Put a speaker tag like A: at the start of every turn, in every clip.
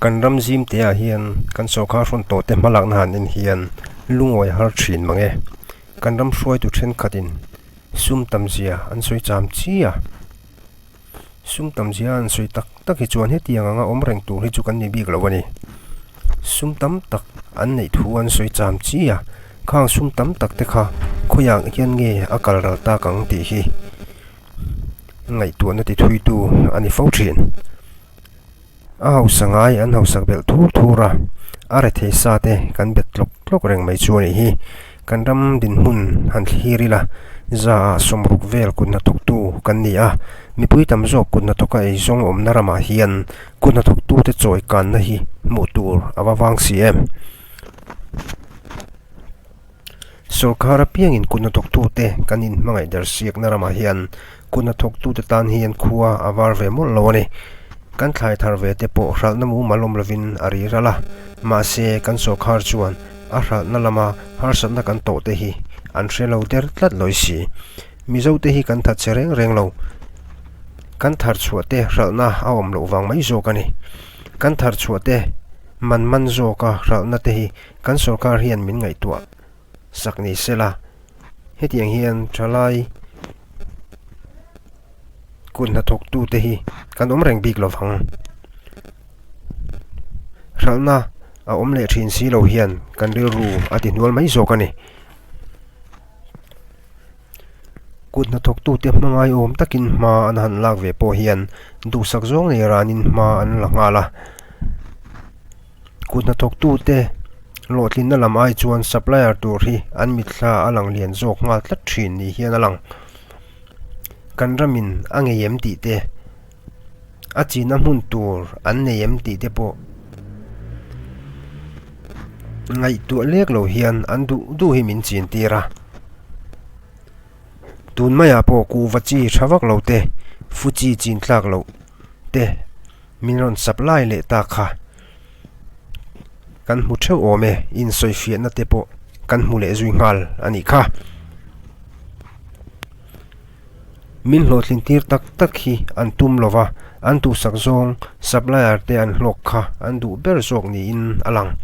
A: Kan ram zim te ah hian kan sawrkar hrawn tawh te hmalakna han en hian lungawi har thin mang e. Kan ram hruaitu thenkhatin sum tam zia an sawi cham chi a. Sum tam zia an sawi tak tak hi chuan hetiang anga awm reng tur hi chu kan ni bik lo a ni. Sum tam tak an neih thu an sawi cham chi a, khang sum tam tak te kha khawiah hian nge a kal ral tak ang tih hi ngaihtuahna ti thuitu a ni fo thin. A hausa ngai an hausak belh thur thur a, a rethei sa te kan bet tlawk tlawk reng mai chu a nih hi. Kan ram dinhmun han thlir ila, za ah sawmruk vel kut hnathawktu kan ni a, mipui tam zawk kut hnathawka eizawng awmna ramah hian kut hnathawktute chawi kanna hi hmuh tur a va vang si em. Sorkar apiangin kut hnathawktute kan inhmangaih der siakna ramah hian kut hnathawktute tan hian khua a var ve mawlh lo a ni. Kan thlai thar ve te pawh hralhna mumal awm lovin a ri ral a, mahse kan sorkar chuan a hralhna lama harsatna kan tawh te hi an hre lo der tlat lawi si. Mizote hi kan thatchhe reng reng lo, kan thar chhuah te hralhna a awm loh vang mai zawk a ni. Kan thar chhuah te man man zawka hralhna te hi Kan sorkar hian min ngaihtuah sak ni sela, hetiang hian thalai kut hnathawktute hi kan awm reng bik lovang. Hralhna a awm leh thin si lo hian kan rilru a ti hnual mai zawk a ni. Kut hnathawktute hmangai awm takin hma an han lak ve pawh hian duhsak zawng nei ranin hma an la nghal a. Kut hnathawktute hlawhtlinna lam ai chuan supplier tur hi an mitthla a lang lian zawk nghal tlat thin ni hian a lang. Kan ramin a ngei em tih te, a china hmun tur an nei em tih te pawh ngaihtuah lek lo hian an duh duh hi min chin tir a. Tun maiah pawh kuhva chi tha vak lo te, fuchi chin tlak loh te. Min rawn supply leh ta kha kan hmu theuh awm e, insawifiahna te pawh kan hmu leh zui nghal a nih kha. Min hlawhtlin tir tak tak hi an tum lo va, an duhsak zawng supplier te an hlawk kha an duh ber zawk niin a lang.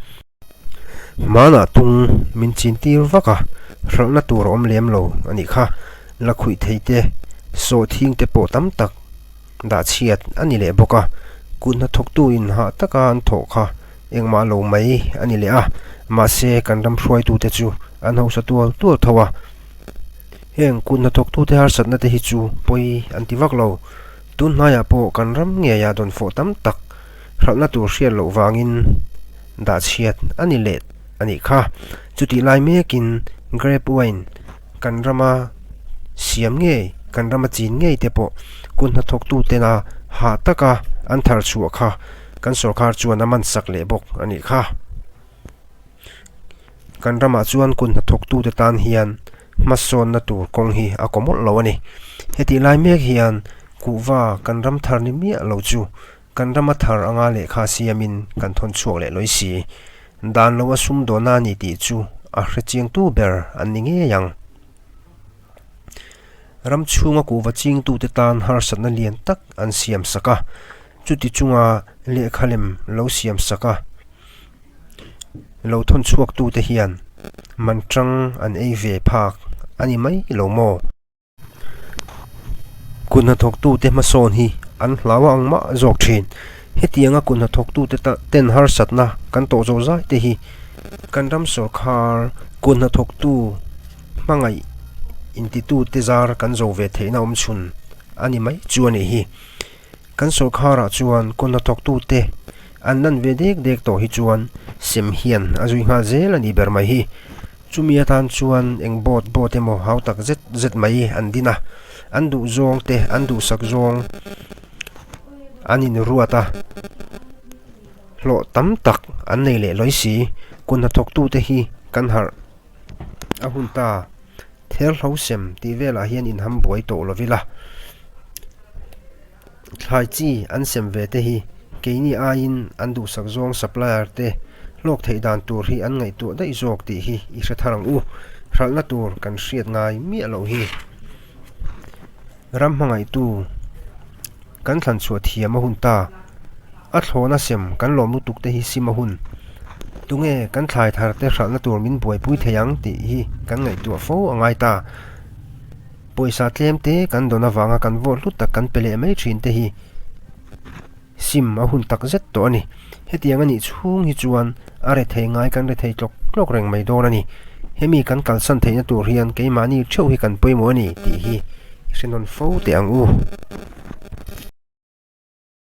A: Hmanah tung min chin tir vak a, hralhna tur a awm lem lo a nih kha. Lakhuih thei te, sawhthing te pawh tam tak. Dah chhiat a ni leh bawk a, kut hnathawktu in hah taka an thawh kha engmah lo mai a ni leh a, mahse kan ram hruaitute chu an hausa tual tual tho a. Heng kut hnathawktute harsatna te hi chu pawi an ti vak lo. Tun hnaiah pawh kan ram ngeiah dawnfawh tam tak hralhna tur hriat loh vangin dah chhiat a ni leh a nih kha. Chutih lai mekin grape wine kan rama siam ngei, kan rama chin ngei te pawh kut hnathawktu tena hah taka an thar chhuah kha kan sorkar chuan a man sak leh bawk a nih kha. Kan ramah chuan kut hnathawktu te tan hian hmasawnna tur kawng hi a kaw mawlh lo a ni. Hetih lai mek hian kuhva kan ram thar ni miah lo chu Kan rama thar anga lehkha siamin kan thawn chhuak leh lawi si. Dan lo a sumdawn a ni tih chu a hre chiangtu ber an ni ngei ang. Ram chhunga kuhva chingtute tan harsatna lian tak an siam sak a, chuti chunga lehkha lem lo siam sak a, lo thawn chhuaktute hian man tang an ei ve phak a ni mai lo maw? Kut hnathawktute hmasawn hi an hlau ang mah zawk thin. Hetianga kut hnathawktute ten harsatna kan tawh zawh zai te hi kan ram sawrkhar kut hnathawktu hmangaih intitute zar kan zo ve theihna awm chhun a ni mai chu a nih hi. Kan sawrkharah chuan kut hnathawktute an lan ve dek dek tawh hi chuan sem hian a zui nghal zel a nih ber mai hi. Chumi atan chuan eng boat boat emaw hau tak zet zet mai an din a, an duh zawng te an duhsak zawng an inruat a, hlawh tam tak an nei leh lawi si. Kut hnathawktute hi kan harh a hun ta, therhlo sem tih velah hian inham buai tawh lo ila. Thlai chi an sem ve te hi keini aiin an duhsak zawng supplier te hlawk theih dan tur hi an ngaihtuah daih zawk tih hi i hre thar ang u. Hralhna tur kan hriat ngai miah loh hi. Ram hmangaihtu kan thlan chhuah thiam a hun ta. A thlawna sem kan lawm lutuk te hi sim a hun. Tunge kan thlai thar te hralhna tur min buaipui thei ang tih hi kan ngaihtuah fo a ngai ta. Pawisa tlem te kan dawn avanga kan vote hlut tak kan pe leh mai thin te hi sim a hun tak zet tawh a ni. Hetiang a nih chhung hi chuan a rethei ngai kan rethei tlawk tlawk reng mai dawn a ni. Hemi kan kalsan theihna tur hian keimahni theuh hi kan pawimawh a ni tih hi i hre nawn fo teh ang u.